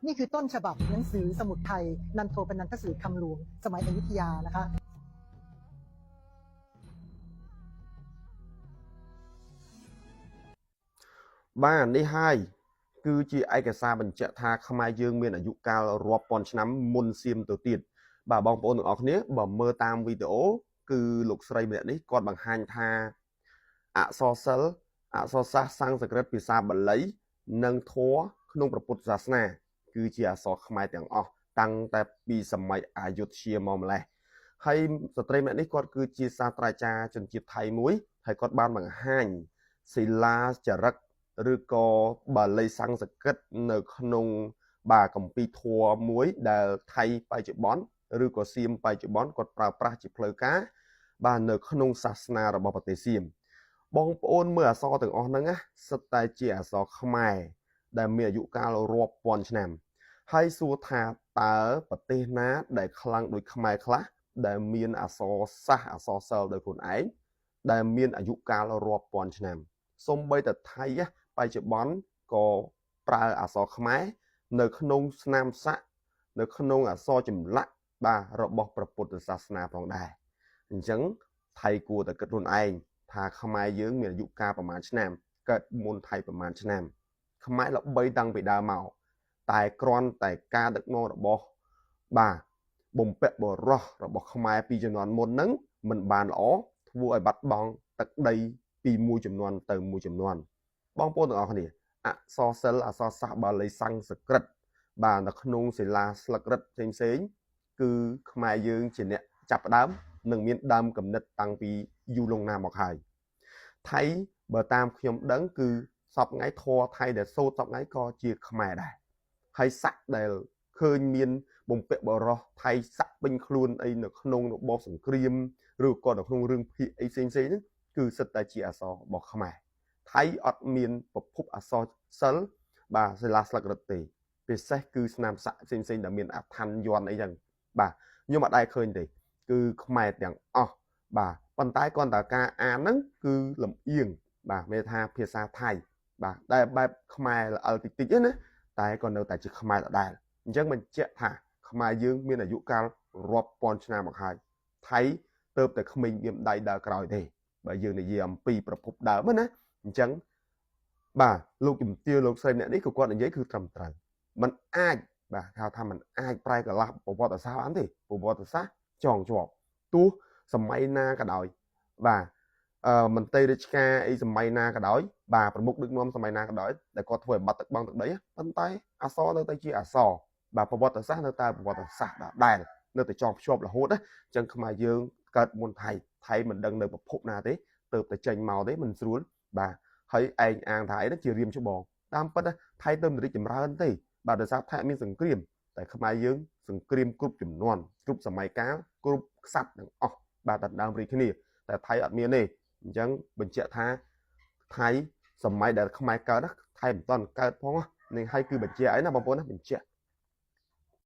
นี่คือต้นฉบับหนังสือสมุดไทย นันโทปนันทสูตรคำหลวง สมัยอยุธยานะคะ បាទនេះហើយគឺជាឯកសារបញ្ជាក់ថាខ្មែរយើងមានអាយុកាលរាប់ពាន់ឆ្នាំមុនសៀមទៅទៀតបាទបងប្អូនទាំងអស់គ្នាបើមើលតាមវីដេអូគឺលោកស្រីម្នាក់នេះគាត់បង្ហាញថាអក្សរសិល្ប៍អក្សរសាស្ត្រសំស្ក្រឹតភាសាបាលីនិងធម៌ក្នុងព្រះពុទ្ធសាសនាគឺជាអក្សរខ្មែរទាំងអស់តាំងតែពីសម័យអយុធ្យាមកម្លេះហើយស្ត្រីម្នាក់នេះគាត់គឺជាសាស្ត្រាចារ្យជនជាតិថៃមួយហើយគាត់បានបង្ហាញសិលាចារឹកឬក៏បាលីសំស្ក្រឹតនៅក្នុងបាទគម្ពីរធម៌មួយដែលថៃបច្ចុប្បន្នឬក៏សៀមបច្ចុប្បន្នគាត់ប្រើប្រាស់ជាផ្លូវការបាទនៅក្នុងសាសនារបស់ប្រទេសសៀមបងប្អូនមើលអក្សរទាំងអស់ហ្នឹងណាសុទ្ធតែជាអក្សរខ្មែរដែលមានអាយុកាលរាប់ពាន់ឆ្នាំហើយសួរថាតើប្រទេសណាដែលខ្លាំងដូចខ្មែរខ្លះដែលមានអក្សរសាស្ត្រអក្សរសិល្ប៍ដោយខ្លួនឯងដែលមានអាយុកាលរាប់ពាន់ឆ្នាំសូម្បីតែថៃបច្ចុប្បន្នក៏ប្រើអក្សរខ្មែរនៅក្នុងស្នាមសាក់នៅក្នុងអក្សរចម្លាក់បាទរបស់ព្រះពុទ្ធសាសនាផងដែរអញ្ចឹងថៃគួរតែគិតខ្លួនឯងថាខ្មែរយើងមានអាយុកាលប្រហែលឆ្នាំកើតមុនថៃប្រហែលឆ្នាំខ្មែរល្បីតាំងពីដើមមកតែគ្រាន់តែការដឹកនាំរបស់បាទបំពាក់បរោះរបស់ខ្មែរពីជំនាន់មុនហ្នឹងមិនបានល្អធ្វើឲ្យបាត់បង់ទឹកដីពីមួយចំនួនទៅមួយចំនួនបងប្អូនទាំងអស់គ្នាអក្សរសិល្ប៍អក្សរសាស្ត្របាលីសំស្ក្រឹតបាទនៅក្នុងសិលាស្លឹករឹតផ្សេងផ្សេងគឺខ្មែរយើងជាអ្នកចាប់ផ្ដើមនិងមានដើមកំណត់តាំងពីយូរលង់ណាស់មកហើយថៃបើតាមខ្ញុំដឹងគឺសពថ្ងៃធរថៃដែលសូត្រសពថ្ងៃក៏ជាខ្មែរដែរហើយស័កដែលឃើញមានបំពាក់បរោះថៃស័កពេញខ្លួនអីនៅក្នុងរបបសង្គ្រាមឬក៏នៅក្នុងរឿងភាគអីផ្សេងផ្សេងហ្នឹងគឺសិតតែជាអក្សររបស់ខ្មែរថៃអត់មានប្រភពអក្សរសិល្ប៍បាទសិលាស្លឹករឹតទេពិសេសគឺស្នាមស័កផ្សេងផ្សេងដែលមានអឋានយន្តអីចឹងបាទខ្ញុំអត់ដែលឃើញទេគឺខ្មែរទាំងអស់បាទប៉ុន្តែគ្រាន់តែការអានហ្នឹងគឺលំអៀងបាទមានថាភាសាថៃបាទដែលបែបខ្មែរល្អិលតិចតិចណាតែក៏នៅតែជាខ្មែរដដែលអញ្ចឹងបញ្ជាក់ថាខ្មែរយើងមានអាយុកាលរាប់ពាន់ឆ្នាំមកហើយថៃទៅតែក្មេងមានដៃដើរក្រោយទេបើយើងនិយាយអំពីប្រភពដើមណាអញ្ចឹងបាទលោកជំទាវលោកស្រីម្នាក់នេះក៏គាត់និយាយគឺត្រឹមត្រូវมันអាចបាទហៅថាมันអាចប្រែកន្លះប្រវត្តិសាស្ត្របានទេប្រវត្តិសាស្ត្រចងជាប់ទោះសម័យណាក៏ដោយបាទមន្ត្រីរាជការអីសម័យណាក៏ដោយបាទប្រមុខដឹកនាំសម័យណាក៏ដោយដែលគាត់ធ្វើឲ្យបាត់ទឹកបង់ទឹកដីប៉ុន្តែអក្សរនៅតែជាអក្សរបាទប្រវត្តិសាស្ត្រនៅតែប្រវត្តិសាស្ត្រដដែលនៅតែចងភ្ជាប់រហូតណាអញ្ចឹងខ្មែរយើងកើតមុនថៃថៃមិនដឹងនៅប្រភពណាទេទៅតែចេញមកទេមិនស្រួលបាទហើយឯងអាងថាអីជារៀមច្បងតាមពិតថៃទៅមិនរីកចម្រើនទេបាទដោយសារថៃមានសង្គ្រាមតែខ្មែរយើងសង្គ្រាមគ្រប់ចំនួនគ្រប់សម័យកាលគ្រប់ក្សត្រទាំងអស់បាទដណ្ដើមរីគ្នាតែថៃអត់មានទេអញ្ចឹងបញ្ជាក់ថាថៃសម័យដែលខ្មែរកើតថៃមិនទាន់កើតផងនេះហើយគឺបញ្ជាក់អីណាបងប្អូនណាបញ្ជាក់